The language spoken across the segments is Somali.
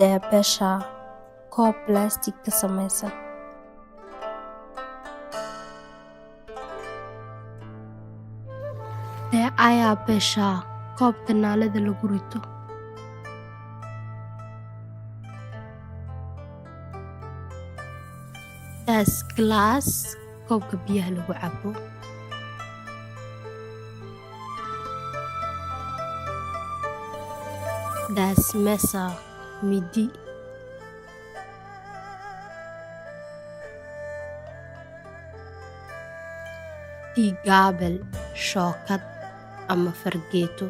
Der Becher, koob balaastiig ka samaysan. Der Eierbecher, koobka naalada lagu rito. Das Glas, koobka biyaha lagu cabo. Das Messer, midi. Die Gabel, shookad ama fargeeto.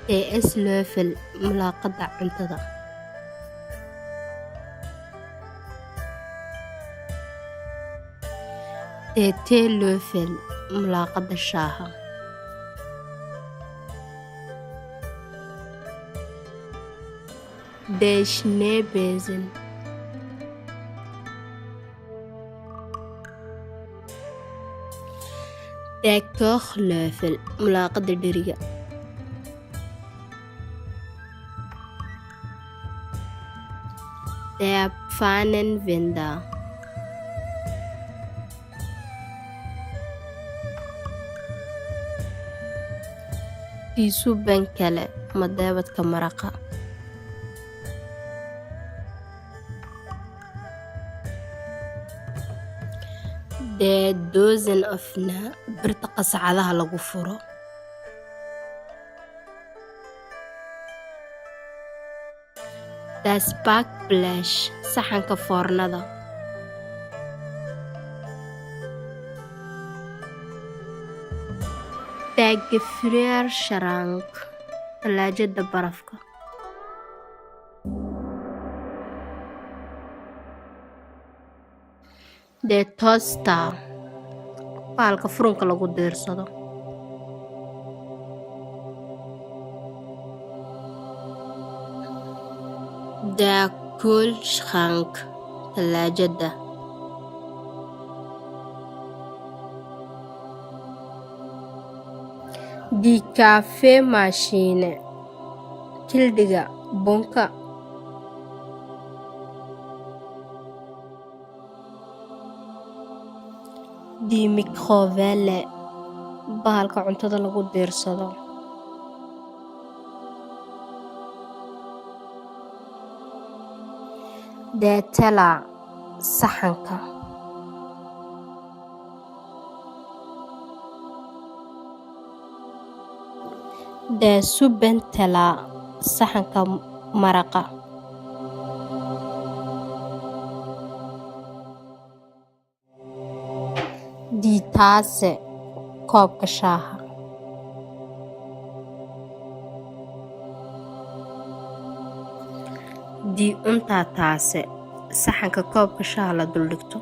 Der Esslöffel, mulaaqada cuntada. Der Teelöffel, mulaaqada shaaha. Der Schneebesen. Der Kochlöffel, mulaaqada dheriga. Der Pfannenwender. Die Suppenkelle, madaabadka maraqa. Der Dosenöffner, birta qasacadaha lagu furo. Das Backblech, saxanka foornada. Der Gefrierschrank, talaajada barafka. Der Toaster, bahalka furunka lagu diirsado. Der Kühlschrank, talaajada. Die Kaffeemaschine, kildiga bunka. Die Mikrowelle, bahalka cuntada lagu diirsado. Der Teller, saxanka. Der Suppenteller, saxanka maraqa. Die Tasse, koobka shaaha. Die Untertasse, saxanka koobka shaaha la dul dhigto.